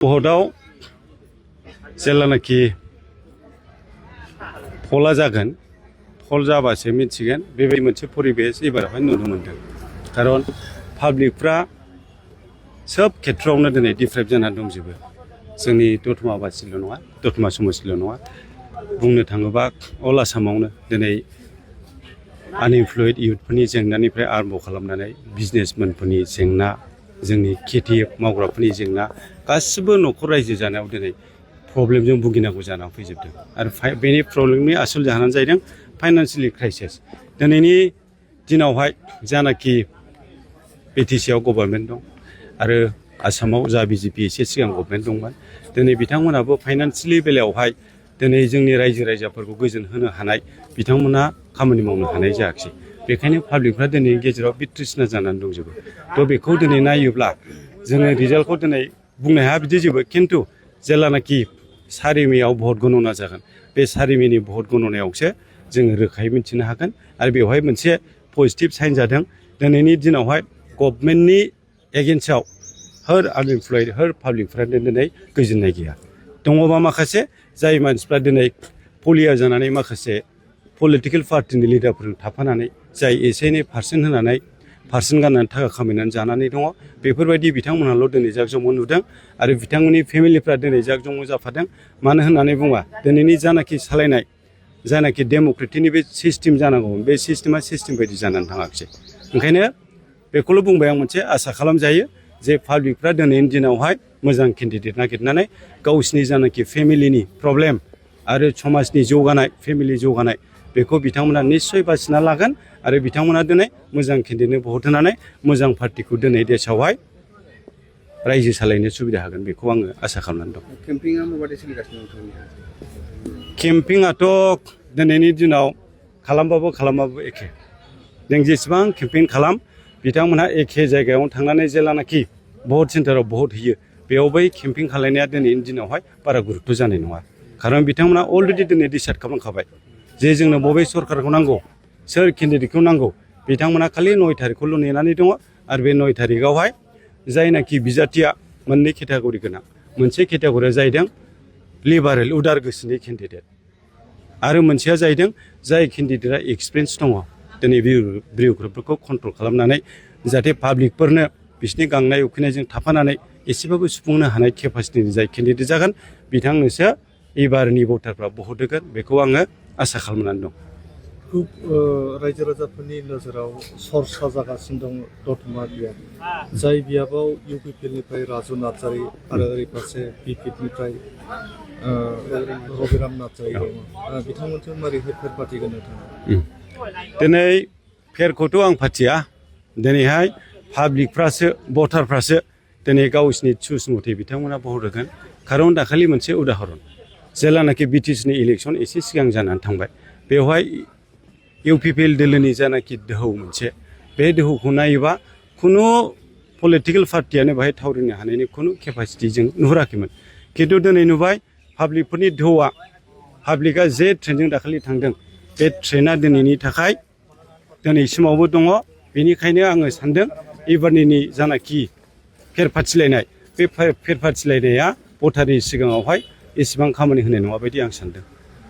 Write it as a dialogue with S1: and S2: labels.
S1: भटआव जेब्लानाखि फला जागोन फल जाबासो मिथिगोन बेबायदि मोनसे परिबेस एबारावहाय नुनो मोनदों खारन पाब्लिकफ्रा सब खेत्रआवनो दिनै डिप्राइभ जानानै दंजोबो जोंनि दतमा बासिल' नङा दतमा समस्तिल' नङा बुंनो थाङोबा अल आसामावनो दिनै आनइमप्लयड इयुथफोरनि जेंनानिफ्राय आरम्भ खालामनानै बिजनेसमेनफोरनि जेंना जोंनि खेथि मावग्राफोरनि जेंना गासिबो न'खर रायजो जानायाव दिनै प्रब्लेमजों भुगिनांगौ जानानै फैजोबदों आरो बेनि प्रब्लेमनि आसल जाहोनानो जादों फाइनान्सियेलि क्राइसिस दिनैनि दिनावहाय जानाखि बिटिसिआव गभर्नमेन्ट दं आरो आसामाव जा बिजेपि एसे सिगां गभर्नमेन्ट दंमोन दिनै बिथांमोनाबो फाइनान्सियेलि बेलायावहाय दिनै जोंनि रायजो राजाफोरखौ गोजोन होनो हानाय बिथांमोना खामानि मावनो हानाय जायाखिसै बेखायनो पाब्लिकफ्रा दिनैनि गेजेराव बिथ्रिसना जानानै दंजोबो थ' बेखौ दिनै नायोब्ला जोङो रिजाल्टखौ दिनै बुंनो हाया बिदि जेबो खिन्थु जेब्लानाखि 4 मेआव भट गणना जागोन बे 4 मेनि भट गणनायावसो जोङो रोखायै मिथिनो हागोन आरो बेवहाय मोनसे पजिटिभ साइन जादों दिनैनि दिनावहाय गभर्नमेन्टनि एगेन्स्टआव हर आनइमप्लयड हर पाब्लिकफ्रानो दिनै गोजोननाय गैया दङबा माखासे जाय मानसिफ्रा दिनै पलिया जानानै माखासे पलिटिकेल पार्टिनि लिडारफोरजों थाफानानै जाय एसे एनै पार्सेन्ट होनानै पार्सेन्ट गाननानै थाखा खामायनानै जानानै दङ बेफोरबायदि बिथांमोनहाल' दिनै जाकजमक नुदों आरो बिथांमोननि फेमिलिफ्रा दिनै जाकजमक जाफादों मानो होननानै बुङा दिनैनि जानाखि सालायनाय जानाखि डेम'क्रेटिकनि बे सिस्टेम जानांगौमोन बे सिस्टेमा सिस्टेम बायदि जानानै थाङाखिसै ओंखायनो बेखौल' बुंबाय आं मोनसे आसा खालामजायो जे पाब्लिकफ्रा दिनैनि दिनावहाय मोजां केन्डिडेट नागिरनानै गावसिनि जानाखि फेमिलिनि प्रब्लेम आरो समाजनि जौगानाय फेमिलि जौगानाय बेखौ बिथांमोना निस्सय बासिना लागोन आरो बिथांमोना दिनै मोजां केन्डिडेटनो भट होनानै मोजां पार्टिखौ दिनै देशआवहाय रायजो सालायनो सुबिदा होगोन बेखौ आङो आसा खालामनानै दं।
S2: केम्पिंआ माबायदि सोलिगासिनो दं?
S1: केम्पिंआथ' दिनैनि दिनाव खालामबाबो एखे जों जेसेबां केम्पिं खालाम बिथांमोनहा एखे जायगायावनो थांनानै जेलानाखि भट सेन्टाराव भट होयो बेयाव बै केम्पिं खालायनाया दिनैनि दिनावहाय बारा गुरुत्त' जानाय नङा खारन बिथांमोना अलरेडि दिनै डिसाइड खालामखाबाय जे जोंनो बबे सरकारखौ नांगौ सोर केन्डिडेटखौ नांगौ बिथांमोना खालि 9 तारिखखौल' नेनानै दङ आरो बे 9 तारिखआवहाय जायनाखि बिजाथिया मोननै केटेगरि गोनां मोनसे केटेगरिया जाहैदों लिबारेल उदार गोसोनि केन्डिडेट आरो मोनसेया जाहैदों जाय केन्डिडेटआ एक्सपिरियेन्स दङ दिनै बिउर'क्रेटफोरखौ कन्ट्रल खालामनानै जाहाथे पाब्लिकफोरनो बिसिनि गांनाय उखैनायजों थाफानानै एसेबाबो सुफुंनो हानाय केपासिटिनि जाय केन्डिडेट जागोन बिथांनोसो एबारनि भटारफ्रा भट होगोन बेखौ आङो आसा खालामनानै दं।
S3: खुब रायजो राजाफोरनि नोजोराव सरसा जागासिनो दं दतमा बियाब जाय बियाबाव इउपिपिएलनिफ्राय राजु नार्जारि आरो ओरै फारसे बिपिएफनिफ्राय रबिराम नार्जारि दङ बिथांमोनजों मारैहाय फेर फाथिगोन नोंथाङा?
S1: दिनै फेरखौथ' आं फाथिया दिनैहाय पाब्लिकफ्रासो भटारफ्रासो दिनै गावसिनि चुज मथे बिथांमोना भट होगोन खारन दाखालि मोनसे उदाहरन जेलानाखि बिटिसिनि इलेक्सन एसे सिगां जानानै थांबाय बेवहाय इउपिपिएल दोलोनि जानाखि दोहौ मोनसे बे दोहौखौ नायोबा खुनु पलिटिकेल पार्टियानो बेहाय थावरिनो हानायनि खुनु केपासिटि जों नुहुराखैमोन खिन्थु दिनै नुबाय पाब्लिकफोरनि दोहौआ पाब्लिकआ जे ट्रेनजों दाखालि थांदों बे ट्रेना दिनैनि थाखाय दिनैसिमावबो दङ बेनिखायनो आङो सान्दों एबारनि जानाखि फेर फाथिलायनाय बे फेर फाथिलायनाया भटारनि सिगाङावहाय एसेबां खामानि होनाय नङा बायदि आं सान्दों।